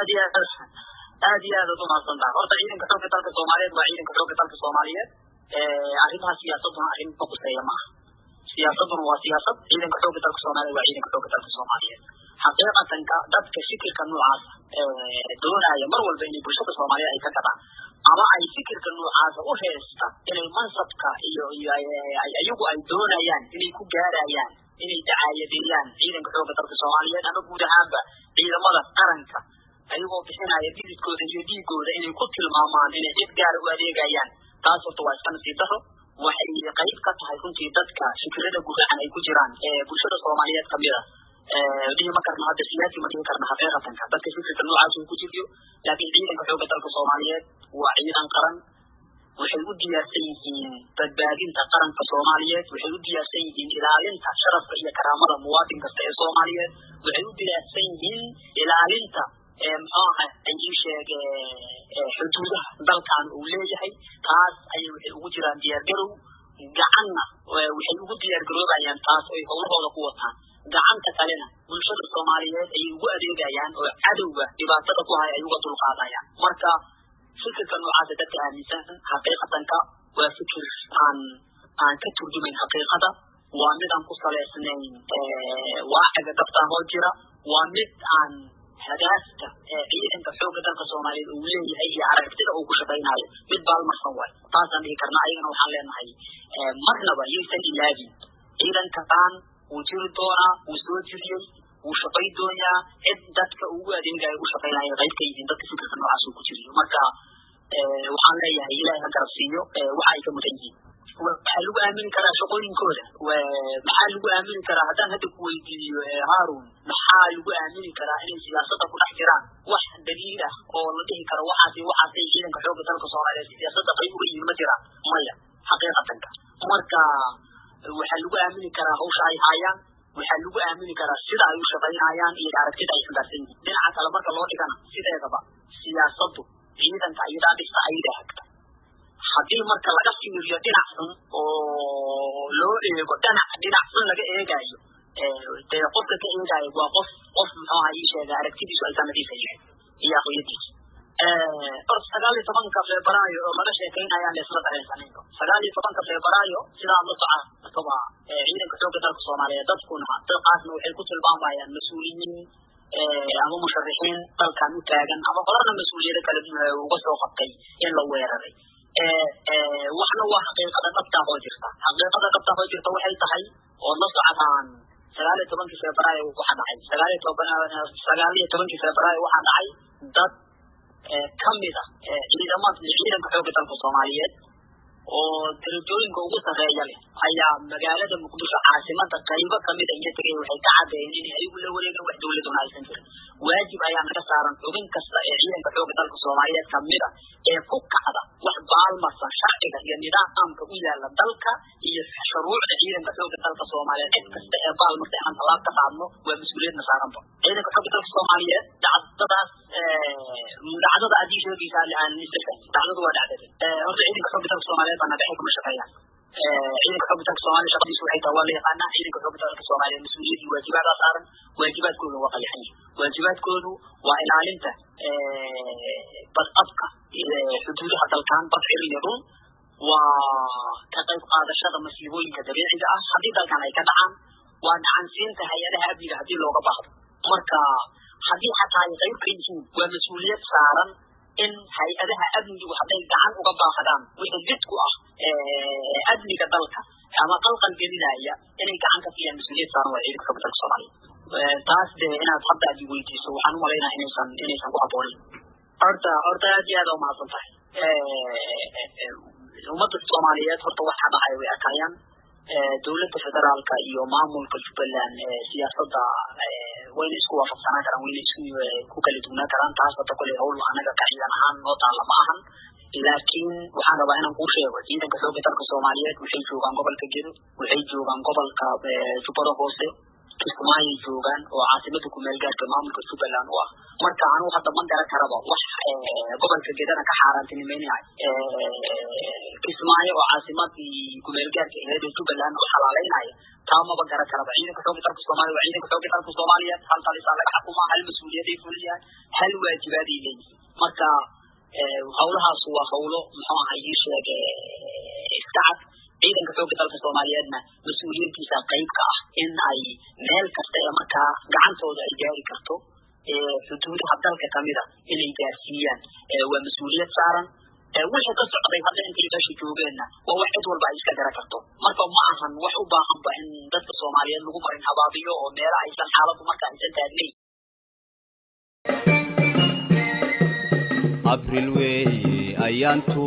Aad iyo aad, aad iyo aad ad umahadsantaha. Horta ciidanka xoogga dalka Soomaaliyeed waa ciidanka xoogga dalka Soomaaliyeed. Arrimaha siyaasaduna arrin ma quseeya ma aha. Siyaasaduna waa siyaasad, ciidanka xoogga dalka Soomaaliyeed waa ciidanka xoogga dalka Soomaaliyeed. Xaqiiqatanka, dadka fikirka noocaasa doonaya mar walba inay bulshada Soomaaliyeed ay ka gadaan ama ay fikirka noocaasa u heesta inay mansabka iyo iyagu ay doonayaan inay ku gaarayaan inay dacaayadeeyaan ciidanka xoogga dalka Soomaaliyeed ama guud ahaanba ciidamada qaranka, ayagoo bixinaya dhididkooda iyo dhiigooda, inay ku tilmaamaan inay cid gaara u adeegayaan, taas horta waa iska nasiib daro. Waxay qayb ka tahay runtii dadka fikirada guracan ay ku jiraan ee bulshada Soomaaliyeed kamid a. Dhihi ma karno hadda siyaasi, ma dhihi karno xaqiiqatanka dadka fikirka noocaas uu ku jiryo, laakiin ciidanka xoogga dalka Soomaaliyeed waa ciidan qaran. Waxay u diyaarsan yihiin badbaadinta qaranka Soomaaliyeed, waxay u diyaarsan yihiin ilaalinta sharafka iyo karaamada muwaadin kasta ee Soomaaliyeed, waxay u diyaarsan yihiin ilaalinta, muxuu ahay, ii sheeg, xuduudaha dalkan uu leeyahay. Taas ayay waxay ugu jiraan diyaargarow. Gacanna waxay ugu diyaargaroobayaan taas oy howlahooda ku wataan, gacanta kalena bulshada Soomaaliyeed ayay ugu adeegayaan oo cadowga dhibaatada ku haya ay uga dulqaadayaan. Marka fikirka noocaasa dadka aaminsan xaqiiqatanka waa fikir aan ka turjumayn xaqiiqada, waa mid aan ku saleysnayn waaciga dhabta oo jira, waa mid aan hadaafta ciidanka xoogga dalka Soomaaliyeed uu leeyahay iyo aragtida uu ku shaqaynayo mid baalmarsan waay. Taasaan dhihi karnaa. Ayagana waxaan leenahay, marnaba yaysan ilaabin ciidankaan wuu jiri doonaa, wuu soo jiriyey, wuu shaqay doonyaa. Cid dadka ugu adeegayo u shaqaynayo qayb ka yihiin dadka fikirka noocaas uu ku jiriyo. Marka waxaan leeyahay, Ilahay ha garab siiyo waxa ay ka mudan yihiin. Waxaa lagu aamini karaa shaqooyinkooda. Maxaa lagu aamini karaa haddaan hadda ku weydiiyo, Harun? Maxaa lagu aamini karaa inay siyaasadda ku dhex jiraan? Wax daliil ah oo la dhihi karo waxaasi waxaasay ciidanka xoogga dalka Soomaaliyeed siyaasadda qayb uga yihiin ma jiraan? Maya, xaqiiqatanka. Marka waxaa lagu aamini karaa hawsha ay haayaan, waxaa lagu aamini karaa sida ay u shaqaynayaan iyo aragtida ay xambaarsan yihiin. Dhinaca kale marka loo dhigana, sideedaba siyaasaddu ciidanka iyadaa dhista, ayadaa hagta. Haddii marka laga fiiriyo dhinac xun oo loo eego, dhinac xun laga eegaayo, dee qofka ka eegaayo waa qof, muxuu aha, ii sheega, aragtidiisu aysan nadiif ahayn iyo aqliyadiisu. Horta 19-ka Febraayo oo laga sheekaynayaan la isla dareensanayno. 19-ka Febraayo, sidaad la socotoba, ciidanka xoogga dalka Soomaaliyeed dadkuna dadkaasna waxay ku tilmaamayaan mas-uuliyiin ama musharixiin dalkan u taagan ama horena mas-uuliyado kale uga soo qabtay in la weeraray. Waxna waa xaqiiqada dhabtaa oo jirta. Xaqiiqada dhabtaa oo jirta waxay tahay oo la socotaan, 19-kii Febraayo waxaa dhacay, 19-kii Febraayo waxaa dhacay dad kamid a ciidamada ciidanka xoogga dalka Soomaaliyeed oo darajooyinka ugu sarreeya leh ayaa magaalada Muqdisho, caasimada, qaybo kamid a inta tegay waxay ka caddeeyeen inay ayagu la wareegeen, wax dowladuna aysan jirin. Waajib ayaa naga saaran xubin kasta ee ciidanka xoogga dalka Soomaaliyeed kamid a ee ku kacda wax baalmarsan sharciga iyo nidaamka u yaala dalka iyo shuruucda ciidanka xoogga dalka Soomaaliyeed. Cid kasta ee baalmarta inaan tallaab ka qaadno waa mas-uuliyadna saaranba ciidanka xoogga dalka Soomaaliyeed. Dhacdadaas, dhacdada aad ii sheegaysaa aan isla fahmin. Dhacdadu waa dhacdada. Horta ciidanka xoogga dalka Soomaaliyeed baa nagaxay kuma shaqeeyaan. Ciidanka xoogga dalka Soomaaliya shaqadiisu waxay tahay waa la yaqaanaa. Ciidanka xoogga dalka Soomaaliya mas-uuliyad iyo waajibaadaa saaran. Waajibaadkoodu waa qayaxan yihin. Waajibaadkoodu waa ilaalinta badqabka xuduudaha dalkan, bad, cir iyo dhul, waa ka qayb qaadashada masiibooyinka dabiiciga ah haddii dalkan ay ka dhacaan, waa gacansiinta hay-adaha amniga haddii looga baahdo. Marka haddii xataa ay qayb ka yihiin, waa mas-uuliyad saaran in hay-adaha amnigu hadday gacan uga baahdaan wixii lid ku ah amniga dalka ama qalqal gelinaya inay gacan ka siiyaan. Mas-uuliyad saaran waa ciidanka xoogga dalka Soomaaliya. Taas dee inaad hadda aad weydiiso waxaan umalaynaa inaysan ku habboonayn. Horta aad iyo aad aa umahadsan tahay. Ummadda Soomaaliyeed horta waxa dhacay way arkayaan. Dowladda federaalka iyo maamulka Jubbaland siyaasadda wayna isku waafaqsanaan karaan, wayna isku ku kala duwnaan karaan. Taas hadda koley hawl anaga ka ciidan ahaan noo taalla ma ahan, laakiin waxaan rabaa inaan kuu sheego ciidanka xoogga dalka Soomaaliyeed waxay joogaan gobolka Gedo, waxay joogaan gobolka Jubbada Hoose. Kismaayay joogaan oo caasimada kumeel gaarka maamulka Jubbaland u ah. Marka anugu hadda ma garan karaba wax gobolka Gedana ka xaaraantinimeynaya, Kismaayo oo caasimadii kumeel gaarka ahayd ee Jubbaland u xalaaleynaya, taa maba garan karaba. Ciidanka xoogga dalka Soomaaliya waa ciidanka xoogga dalka Soomaaliyeed, hal talisaa laga xukumaa, hal mas-uuliyaday fuliyaan, hal waajibaaday leeyihiin. Marka hawlahaas waa hawlo, muxuu ahay, ii sheeg, iska cad. Ciidanka xoogga dalka Soomaaliyeedna mas-uuliyaddiisa qayb ka ah in ay meel kasta ee markaa gacantooda ay gaari karto xuduudaha dalka kamida inay gaarsiiyaan, waa mas-uuliyad saaran. Wixii ka socday hadda intay meesha joogeenna waa wax cid walba ay iska garan karto. Marka ma ahan wax u baahanba in dadka Soomaaliyeed lagu marin habaabiyo oo meelo aysan xaaladdu marka aysan taagnayn. Abril weeye ayaantu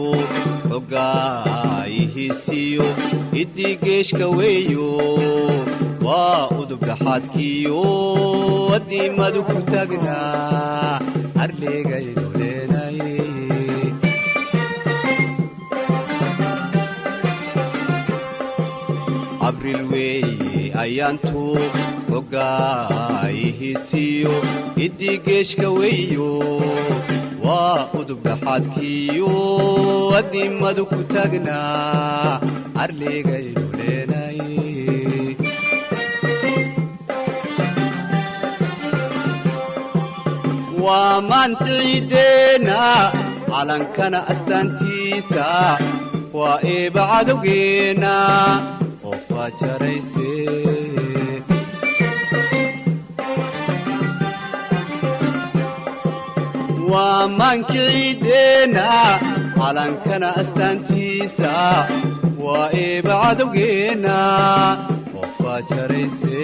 xogaayihiisiyo hiddii geeshka weeyo, waa udub dhaxaadkiyo addiimadu ku taagnaa arligaynu leenay. Abril weeye ayaantu xogaayihiisiyo hiddii geeshka weeyo, waa udub dhaxaadkiyo addiimadu ku taagnaa arligaynu leenay. Waa maanta ciideenna calankana astaantiisa, waa eeba cadowgeenna oo faajarayse. Waa maanki ciideenna calankana astaantiisa, waa eeba cadowgeenna oo faajarayse.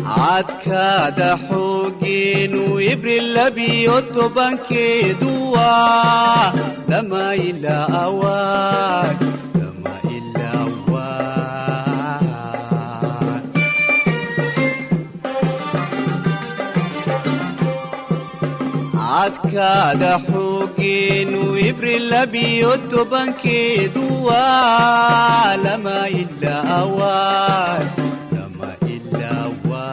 Cadkaada xoogeenu Ibril 12-keedu waa lama ilaawaan, lama ilaawaan. Cadkaada xoogeenu Ibril 12-keedu waa lama ilaawaan, lama ilaawaan.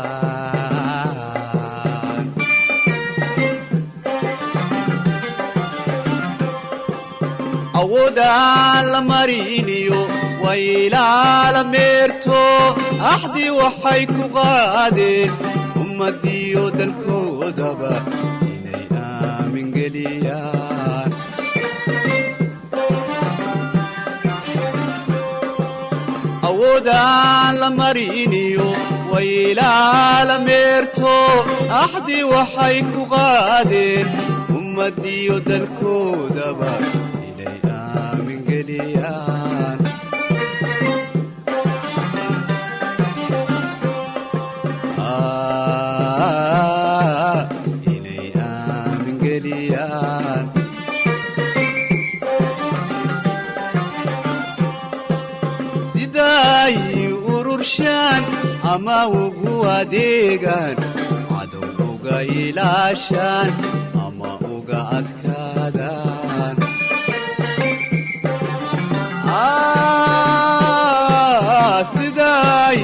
Awoodaan la mariniyo waylaala meerto, axdi waxay ku qaadeen ummadiyo dalkoodaba inay aamin geliyaan. Awoodaan la mariniyo waylaala meerto, axdi waxay ku qaadeen ummadiyo dalkoodaba inay aamin geliyaan. Inay aamin geliyaan. Siday ururshaan ama ugu adeegaan cadow, uga ilaashaan ama uga adkaadaan. Siday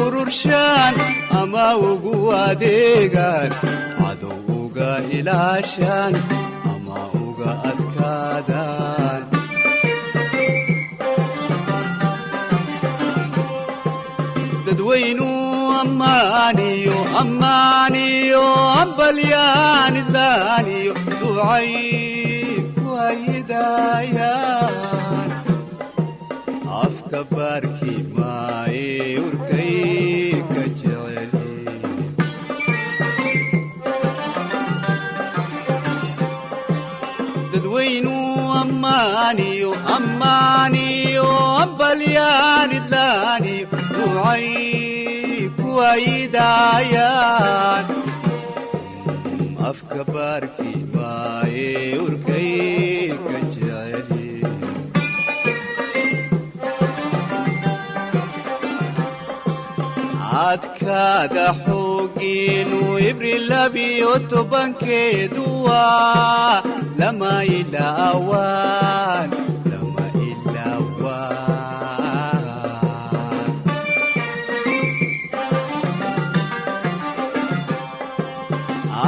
ururshaan ama ugu adeegaan cadow, uga ilaashaan ama uga adkaadaan. Dadweynu ammaaniyo ammaaniyo ambalyaan idlaaniyo ducay ku haydaayaan. Afka baarkii maaye urkay ka jecelyiin. Dadweynu ammaaniyo ammaaniyo ambalyaan idlaaniyo ducay ku haydaayaan. Afka baarkii maaye urkay ka jecelyiin. Cadkaada xoogeenu Ibril 12-keedu waa lama ilaawaan, lama ilaawaan.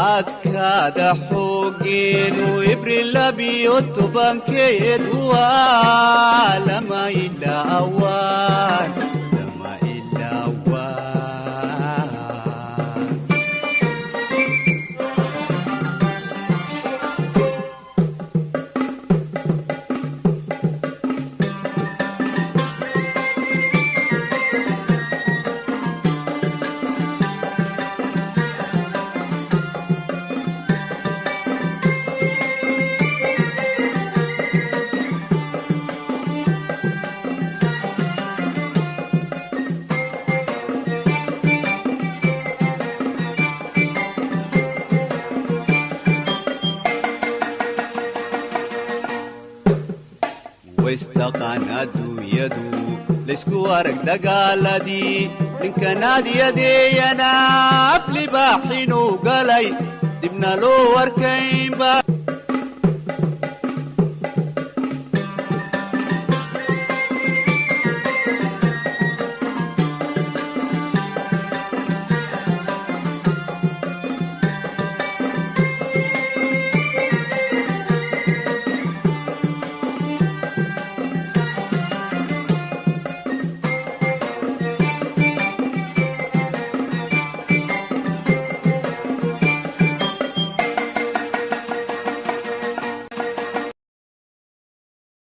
Adkaada xoogeenu Ibril 12-keedu waa lama ilaawaan, lama ilaawaan. Waistaqaan adduunyadu, laysku arag dagaaladii, ninka naadiyadeeyana aflibaaxinuu galay, dibna loo arkaynba.